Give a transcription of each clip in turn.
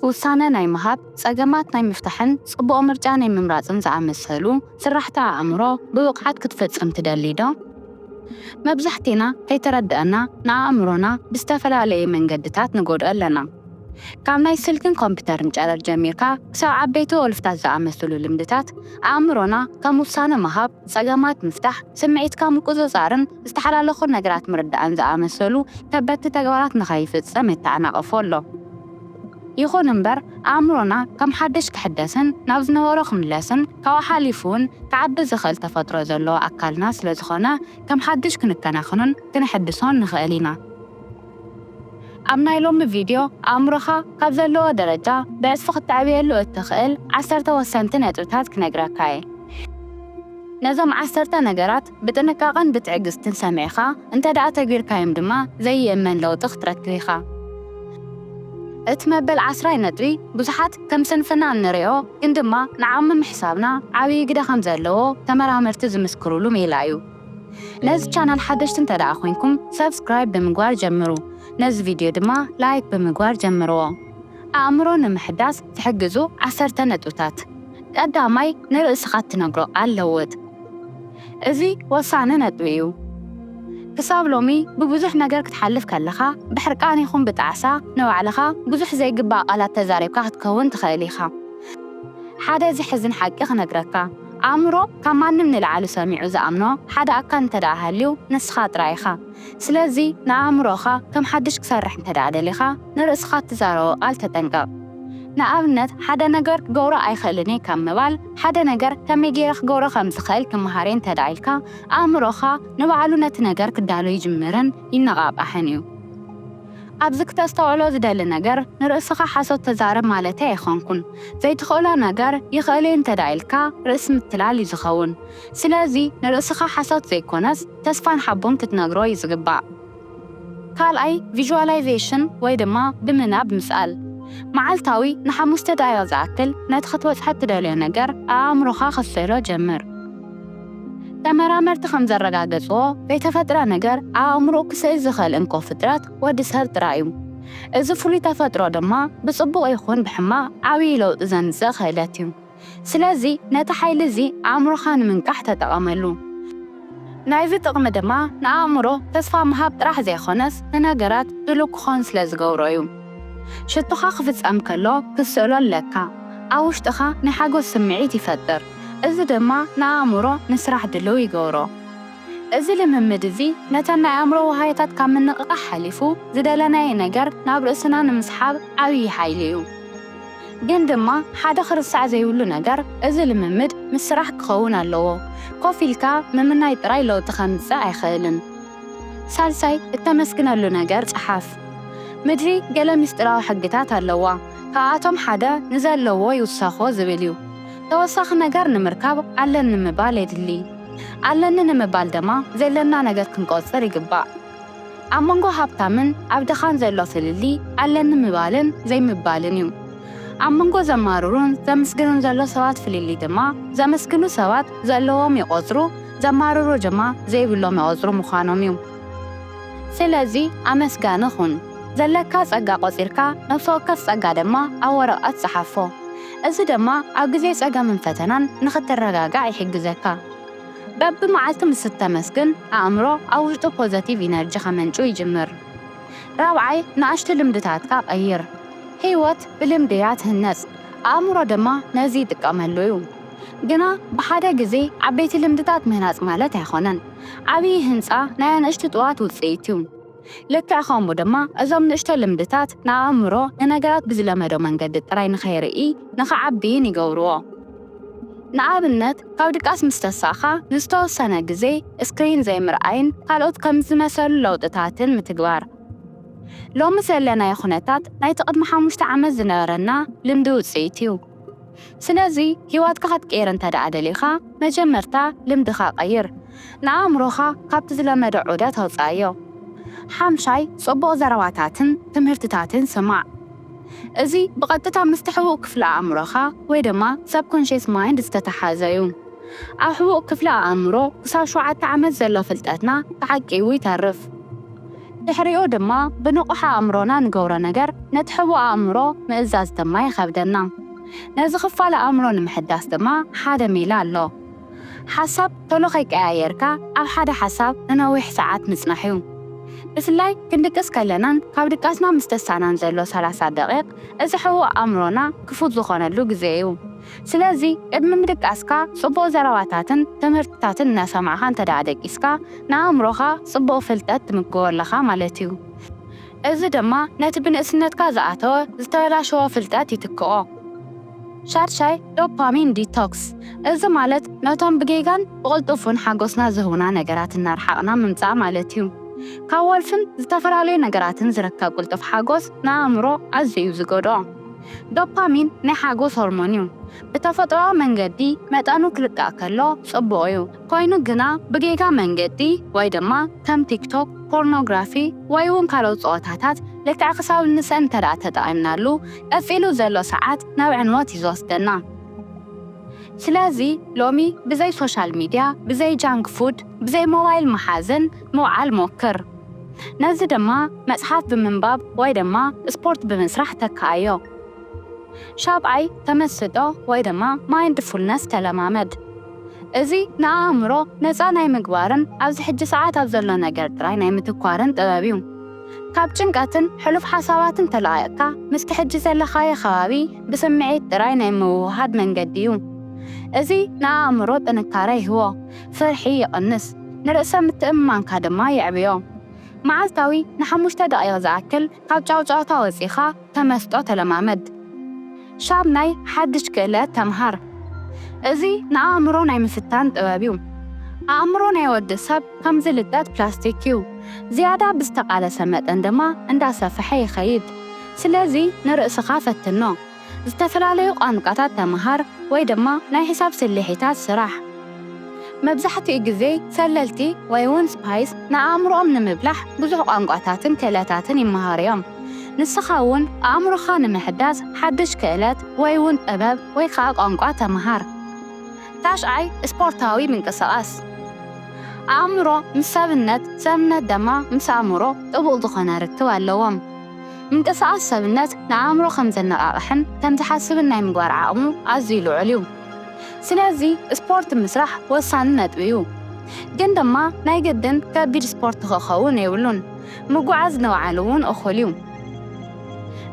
ውሳነ ናይ ምሃብ፣ ጸገማት ናይ ምፍታሕን ጽቡቕ ምርጫ ናይ ምምራጽን ዝኣመሰሉ ስራሕቲ ኣእምሮ ብብቕዓት ክትፍጽም ትደሊ ዶ? መብዛሕቴና ከይተረድኣና ንኣእምሮና ብዝተፈላለየ መንገድታት ንጎድኦ ኣለና። ካብ ናይ ስልክን ኮምፒውተርን ጨረር ጀሚርካ ክሳብ ዓበይቲ ወልፍታት ዝኣመሰሉ ልምድታት ኣእምሮና ከም ውሳነ ምሃብ፣ ጸገማት ምፍታሕ፣ ስምዒትካ ምቁጽጻርን ዝተሓላለኹ ነገራት ምርዳእን ዝኣመሰሉ ከበድቲ ተግባራት ንኸይፍጸም የተዓናቕፎ ኣሎ። ይኹን እምበር ኣእምሮና ከም ሓድሽ ክሕደስን ናብ ዝነበሮ ክምለስን ካብኡ ሓሊፉ እውን ክዓቢ ዝኽእል ተፈጥሮ ዘለዎ ኣካልና ስለ ዝኾነ ከም ሓድሽ ክንከናኸኖን ክንሕድሶን ንኽእል ኢና። ኣብ ናይ ሎሚ ቪድዮ ኣእምሮኻ ካብ ዘለዎ ደረጃ ብዕጽፊ ክተዕብየሉ እትኽእል ዓሰርተ ወሰንቲ ነጥብታት ክነግረካ እየ። ነዞም ዓሰርተ ነገራት ብጥንቃቐን ብትዕግስትን ሰሚዕኻ እንተ ደኣ ተግቢርካዮም ድማ ዘይእመን ለውጢ ክትረክብ ኢኻ። እቲ መበል ዓስራይ ነጥቢ ብዙሓት ከም ስንፍና እንሪኦ ግን ድማ ንዓቕሚ ምሕሳብና ዓብዪ ግደ ከም ዘለዎ ተመራመርቲ ዝምስክሩሉ ሜላ እዩ። ነዚ ቻናል ሓደሽቲ እንተ ደኣ ኮይንኩም ሰብስክራይብ ብምግባር ጀምሩ። ነዚ ቪድዮ ድማ ላይክ ብምግባር ጀምርዎ። ኣእምሮ ንምሕዳስ ዝሕግዙ ዓሰርተ ነጥብታት። ቀዳማይ ንርእስኻ እትነግሮ ቃል ለውጥ። እዚ ወሳኒ ነጥቢ እዩ። ክሳብ ሎሚ ብብዙሕ ነገር ክትሓልፍ ከለኻ ብሕርቃን ይኹን ብጣዕሳ ንባዕልኻ ብዙሕ ዘይግባእ ቃላት ተዛሪብካ ክትከውን ትኽእል ኢኻ። ሓደ ዘሕዝን ሓቂ ክነግረካ፣ ኣእምሮ ካብ ማንም ንላዕሊ ሰሚዑ ዝኣምኖ ሓደ ኣካል እንተ ደኣ ሃልዩ ንስኻ ጥራይ ኢኻ። ስለዚ ንኣእምሮኻ ከም ሓድሽ ክሰርሕ እንተ ደኣ ደሊኻ ንርእስኻ እትዛረቦ ቃል ተጠንቀቕ። ንኣብነት ሓደ ነገር ክገብሮ ኣይኽእልን እየ ካብ ምባል ሓደ ነገር ከመይ ገይረ ክገብሮ ከም ዝኽእል ክመሃር እየ እንተ ደኣ ኢልካ ኣእምሮኻ ንባዕሉ ነቲ ነገር ክዳሎ ይጅምርን ይነቓቓሕን እዩ። ኣብዚ ክተስተውዕሎ ዝደሊ ነገር ንርእስኻ ሓሶት ተዛረብ ማለተይ ኣይኾንኩን። ዘይትኽእሎ ነገር ይኽእል እየ እንተ ደኣ ኢልካ ርእሲ ምትላል እዩ ዝኸውን። ስለዚ ንርእስኻ ሓሶት ዘይኮነስ ተስፋን ሓቦን ክትነግሮ እዩ ዝግባእ። ካልኣይ ቪዥዋላይዜሽን ወይ ድማ ብምናብ ምስኣል። መዓልታዊ ንሓሙሽተ ደቂቕ ዝኣክል ነቲ ክትበጽሖ እትደልዮ ነገር ኣእምሮኻ ክስእሎ ጀምር። ተመራመርቲ ከም ዘረጋገጽዎ ዘይተፈጥረ ነገር ኣእምሮ ክስእል ዝኽእል እንኮ ፍጥረት ወዲ ሰብ ጥራይ እዩ። እዚ ፍሉይ ተፈጥሮ ድማ ብጽቡቕ ይኹን ብሕማቕ ዓብዪ ለውጢ ዘምጽእ ክእለት እዩ። ስለዚ ነቲ ሓይሊ እዚ ኣእምሮኻ ንምንቃሕ ተጠቐመሉ። ናይዚ ጥቕሚ ድማ ንኣእምሮ ተስፋ ምሃብ ጥራሕ ዘይኮነስ ንነገራት ድሉው ክኾን ስለ ዝገብሮ እዩ። ሽቶኻ ክፍጸም ከሎ ክትስእሎ ኣለካ። ኣብ ውሽጥኻ ናይ ሓጎስ ስምዒት ይፈጥር። እዚ ድማ ንኣእምሮ ንስራሕ ድሉው ይገብሮ። እዚ ልምምድ እዚ ነተን ናይ ኣእምሮ ውሃዮታት ካብ ምንቕቓሕ ሓሊፉ ዝደለናዮ ነገር ናብ ርእስና ንምስሓብ ዓብዪ ሓይሊ እዩ። ግን ድማ ሓደ ክርሳዕ ዘይብሉ ነገር እዚ ልምምድ ምስራሕ ክኸውን ኣለዎ። ኮፍ ኢልካ ምምናይ ጥራይ ለውጢ ከምጽእ ኣይኽእልን። ሳልሳይ እተመስግነሉ ነገር ጸሓፍ። ምድሪ ገለ ምስጢራዊ ሕግታት ኣለዋ። ካብኣቶም ሓደ ንዘለዎ ይውሰኾ ዝብል እዩ። ተወሳኺ ነገር ንምርካብ ኣለኒ ምባል የድሊ። ኣለኒ ንምባል ድማ ዘለና ነገር ክንቆጽር ይግባእ። ኣብ መንጎ ሃብታምን ኣብ ድኻን ዘሎ ፍልልይ ኣለኒ ምባልን ዘይምባልን እዩ። ኣብ መንጎ ዘማርሩን ዘምስግኑን ዘሎ ሰባት ፍልልይ ድማ ዘመስግኑ ሰባት ዘለዎም ይቖጽሩ፣ ዘማርሩ ድማ ዘይብሎም ይቖጽሩ ምዃኖም እዩ። ስለዚ ኣመስጋኒ ኹን። ዘለካ ጸጋ ቆጺርካ ነፍሲ ወከፍ ጸጋ ድማ ኣብ ወረቐት ጸሓፎ። እዚ ድማ ኣብ ግዜ ጸገምን ፈተናን ንኽትረጋጋዕ ይሕግዘካ። በብመዓልቲ ምስ እተመስግን ኣእምሮ ኣብ ውሽጡ ፖዘቲቭ ኢነርጂ ከመንጩ ይጅምር። ራብዓይ ንኣሽቱ ልምድታትካ ቀይር። ህይወት ብልምዲ እያ ትህነጽ፣ ኣእምሮ ድማ ነዚ ይጥቀመሉ እዩ። ግና ብሓደ ግዜ ዓበይቲ ልምድታት ምህናጽ ማለት ኣይኮነን። ዓብዪ ህንጻ ናይ ኣንእሽቱ ጥዋት ውጽኢት እዩ። ልክዕ ከምኡ ድማ እዞም ንእሽቶ ልምድታት ንኣእምሮ ንነገራት ብዝለመዶ መንገዲ ጥራይ ንኸይርኢ ንኽዓብይን ይገብርዎ። ንኣብነት ካብ ድቃስ ምስ ተሳእኻ ንዝተወሰነ ግዜ ስክሪን ዘይምርኣይን ካልኦት ከም ዝመሰሉ ለውጥታትን ምትግባር። ሎሚ ዘለናዮ ኩነታት ናይቲ ቅድሚ ሓሙሽተ ዓመት ዝነበረና ልምዲ ውጽኢት እዩ። ስለዚ ህይወትካ ክትቅይር እንተ ደኣ ደሊኻ መጀመርታ ልምድኻ ቀይር። ንኣእምሮኻ ካብቲ ዝለመደ ዑደት ኣውጽኣዮ። ሓምሻይ ጽቡቕ ዘረባታትን ትምህርትታትን ስማዕ። እዚ ብቐጥታ ምስቲ ሕቡእ ክፍሊ ኣእምሮኻ ወይ ድማ subconscious mind ዝተተሓዘ እዩ። ኣብ ሕቡእ ክፍሊ ኣእምሮ ክሳብ ሸውዓተ ዓመት ዘሎ ፍልጠትና ተዓቂቡ ይተርፍ። ድሕሪኡ ድማ ብንቑሕ ኣእምሮና ንገብሮ ነገር ነቲ ሕቡእ ኣእምሮ ምእዛዝ ድማ ይኸብደና። ነዚ ክፋል ኣእምሮ ንምሕዳስ ድማ ሓደ ሜላ ኣሎ። ሓሳብ ቶሎ ከይቀያየርካ ኣብ ሓደ ሓሳብ ንነዊሕ ሰዓት ምጽናሕ እዩ። ብፍላይ ክንድቅስ ከለናን ካብ ድቃስና ምስ ተሳናን ዘሎ ሰላሳ ደቂቕ እዚ ሕቡእ ኣእምሮና ክፉት ዝኾነሉ ግዜ እዩ። ስለዚ ቅድሚ ምድቃስካ ጽቡቕ ዘረባታትን ትምህርትታትን እናሰማዕካ እንተ ደኣ ደቂስካ ንኣእምሮኻ ጽቡቕ ፍልጠት ትምግቦ ኣለኻ ማለት እዩ። እዚ ድማ ነቲ ብንእስነትካ ዝኣተወ ዝተበላሸወ ፍልጠት ይትክኦ። ሻድሻይ ዶፓሚን ዲቶክስ። እዚ ማለት ነቶም ብጌጋን ብቕልጡፉን ሓጎስና ዝህቡና ነገራት እናርሓቕና ምምጻእ ማለት እዩ። ካብ ወልፍን ዝተፈላለዩ ነገራትን ዝርከብ ቅልጡፍ ሓጎስ ንኣእምሮ ኣዝዩ እዩ ዝጎድኦ። ዶፓሚን ናይ ሓጎስ ሆርሞን እዩ። ብተፈጥሮኣዊ መንገዲ መጠኑ ክልቃእ ከሎ ጽቡቕ እዩ። ኮይኑ ግና ብጌጋ መንገዲ ወይ ድማ ከም ቲክቶክ፣ ፖርኖግራፊ ወይ እውን ካልኦት ጸወታታት ልክዕ ክሳብ ንስእን እንተ ደኣ ተጠቒምናሉ ቀጺሉ ዘሎ ሰዓት ናብ ዕንወት እዩ ዝወስደና። ስለዚ ሎሚ ብዘይ ሶሻል ሚድያ፣ ብዘይ ጃንክ ፉድ፣ ብዘይ ሞባይል መሓዝን ምውዓል ሞክር። ነዚ ድማ መጽሓፍ ብምንባብ ወይ ድማ ስፖርት ብምስራሕ ተክኣዮ። ሻብዓይ ተመስጦ ወይ ድማ ማይንድፉልነስ ተለማመድ። እዚ ንኣእምሮ ነጻ ናይ ምግባርን ኣብዚ ሕጂ ሰዓት ኣብ ዘሎ ነገር ጥራይ ናይ ምትኳርን ጥበብ እዩ። ካብ ጭንቀትን ሕሉፍ ሓሳባትን ተላቒቕካ ምስቲ ሕጂ ዘለኻዮ ከባቢ ብስምዒት ጥራይ ናይ ምውህሃድ መንገዲ እዩ። እዚ ንኣእምሮ ጥንካረ ይህቦ፣ ፍርሒ ይቕንስ፣ ንርእሰ ምትእምማንካ ድማ የዕብዮ። መዓልታዊ ንሓሙሽተ ደቂቕ ዝኣክል ካብ ጫውጫውታ ወጺኻ ተመስጦ ተለማመድ። ሻብናይ ሓድሽ ክእለት ተምሃር። እዚ ንኣእምሮ ናይ ምፍታን ጥበብ እዩ። ኣእምሮ ናይ ወዲ ሰብ ከም ዝልጠጥ ፕላስቲክ እዩ። ዝያዳ ብዝተቓለሰ መጠን ድማ እንዳሰፍሐ ይኸይድ። ስለዚ ንርእስኻ ፈትኖ። ዝተፈላለዩ ቋንቋታት ተምሃር ወይ ድማ ናይ ሒሳብ ስልሒታት ስራሕ። መብዛሕትኡ ግዜ ሰለልቲ ወይ እውን ስፓይስ ንኣእምሮኦም ንምብላሕ ብዙሕ ቋንቋታትን ክእለታትን ይመሃሩ እዮም። ንስኻ እውን ኣእምሮኻ ንምሕዳስ ሓድሽ ክእለት ወይ እውን ጥበብ ወይ ከዓ ቋንቋ ተምሃር። ታሽዓይ ስፖርታዊ ምንቅስቓስ። ኣእምሮ ምስ ሰብነት፣ ሰብነት ድማ ምስ ኣእምሮ ጥቡቕ ዝኾነ ርክብ ኣለዎም። ምንቅስቓስ ሰብነት ንኣእምሮ ከም ዘነቓቕሕን ከም ዝሓስብን ናይ ምግባር ዓቕሙ ኣዝዩ ልዑል እዩ። ስለዚ ስፖርት ምስራሕ ወሳኒ ነጥቢ እዩ። ግን ድማ ናይ ግድን ከቢድ ስፖርት ክኸውን የብሉን። ምጉዓዝ ንባዕሉ እውን እኹል እዩ።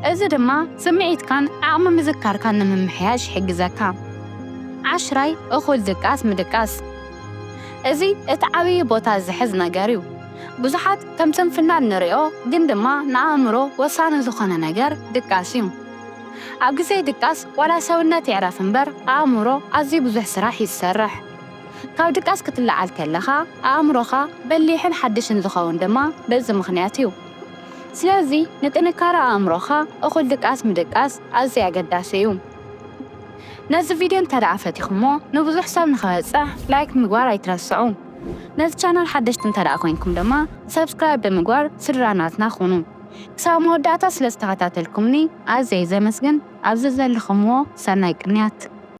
እዚ ድማ ስምዒትካን ዓቕሚ ምዝካርካን ንምምሕያሽ ይሕግዘካ። ዓሽራይ እኹል ድቃስ ምድቃስ። እዚ እቲ ዓብዪ ቦታ ዝሕዝ ነገር እዩ። ብዙሓት ከም ስንፍና እንሪኦ ግን ድማ ንኣእምሮ ወሳኒ ዝኾነ ነገር ድቃስ እዩ። ኣብ ግዜ ድቃስ ዋላ ሰብነት ይዕረፍ እምበር ኣእምሮ ኣዝዩ ብዙሕ ስራሕ እዩ ዝሰርሕ። ካብ ድቃስ ክትለዓል ከለኻ ኣእምሮኻ በሊሕን ሓድሽን ዝኸውን ድማ በዚ ምኽንያት እዩ። ስለዚ ንጥንካረ ኣእምሮኻ እኹል ድቃስ ምድቃስ ኣዝዩ ኣገዳሲ እዩ። ነዚ ቪድዮ እንተ ደኣ ፈቲኹሞ ንብዙሕ ሰብ ንኽበጽሕ ላይክ ምግባር ኣይትረስዑ። ነዚ ቻናል ሓደሽቲ እንተ ደኣ ኮይንኩም ድማ ሰብስክራይብ ብምግባር ስድራ ናትና ኩኑ። ክሳብ መወዳእታ ስለ ዝተኸታተልኩምኒ ኣዝየ ዘመስግን። ኣብዚ ዘለኹምዎ ሰናይ ቅንያት።